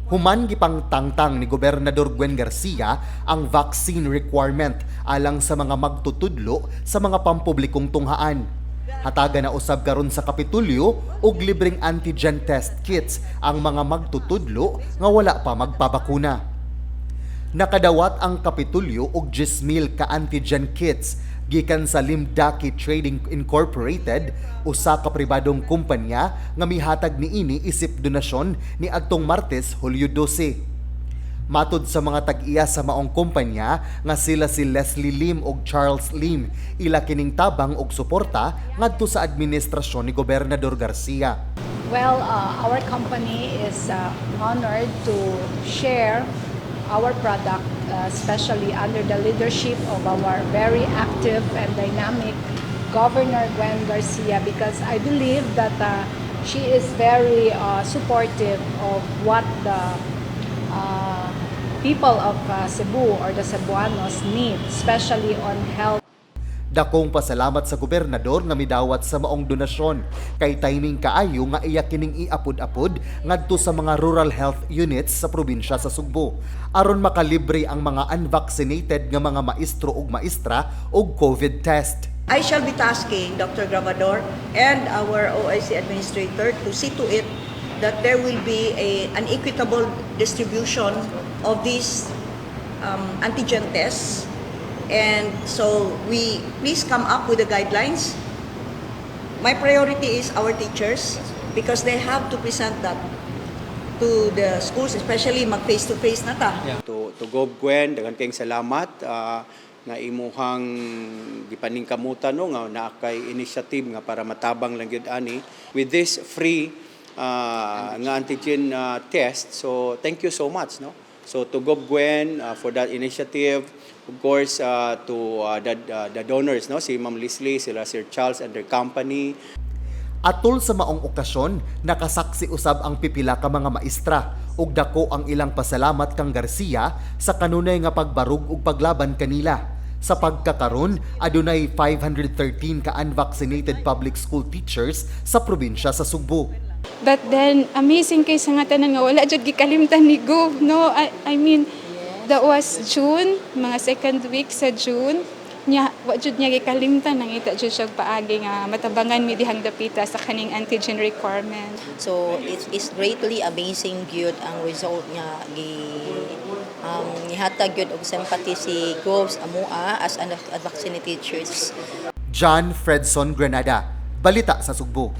Human gipangtangtang ni Gobernador Gwen Garcia ang vaccine requirement alang sa mga magtutudlo sa mga pampublikong tunghaan. Hatagan na usab karon sa Kapitolyo og libreng antigen test kits ang mga magtutudlo nga wala pa magpabakuna. Nakadawat ang Kapitolyo og 10,000 ka antigen kits gikan sa Limdaki Trading Incorporated, usa ka pribadong kumpanya nga mihatag niini isip donasyon ni adtong Martes, Hulyo 12. Matod sa mga tag-iya sa maong kumpanya nga sila si Leslie Lim ug Charles Lim, ila kining tabang og suporta ngadto sa administrasyon ni Gobernador Garcia. Well, our company is honored to share our product, especially under the leadership of our very active and dynamic Governor Gwen Garcia, because I believe that she is very supportive of what the people of Cebu or the Cebuanos need, especially on health. Dakong pasalamat sa gobernador nga midawat sa maong donasyon kay timing kaayo nga iya kining iapod-apod ngadto sa mga rural health units sa probinsya sa Sugbo aron makalibre ang mga unvaccinated nga mga maestro ug maestra og COVID test. I shall be tasking Dr. Gravador and our OIC administrator to see to it that there will be an equitable distribution of these antigen tests. And so we please come up with the guidelines. My priority is our teachers because they have to present that to the schools, especially mag face-to-face na ta. To Gov Gwen, daghan kayong salamat nga imuhang gipaningkamutan, no, nga naa kay initiative nga para matabang lang gyud ani with this free nga antigen test. So thank you so much, no. So to Gov Gwen for that initiative, of course to the donors, no, si Ma'am Leslie, sila Sir Charles and their company. Atol sa maong okasyon, nakasaksi usab ang pipila ka mga maestra ug dako ang ilang pasalamat kang Garcia sa kanunay nga pagbarug ug paglaban kanila. Sa pagkakaron, adunay 513 ka unvaccinated public school teachers sa probinsya sa Sugbo. But then, amazing kay sa nga tanan nga wala jud gikalimtan ni Gov, no? I mean, that was June, mga second week sa June. Nya, wa jud niya gikalimtan, nangita jud siya og paagi nga matabangan mi dihang dapita sa kaning antigen requirement. So it is greatly amazing gyud ang result nga gi nihatag gyud og sympathy si Gov sa amoa as an vaccinated teachers. John Fredson Granada, Balita sa Sugbo.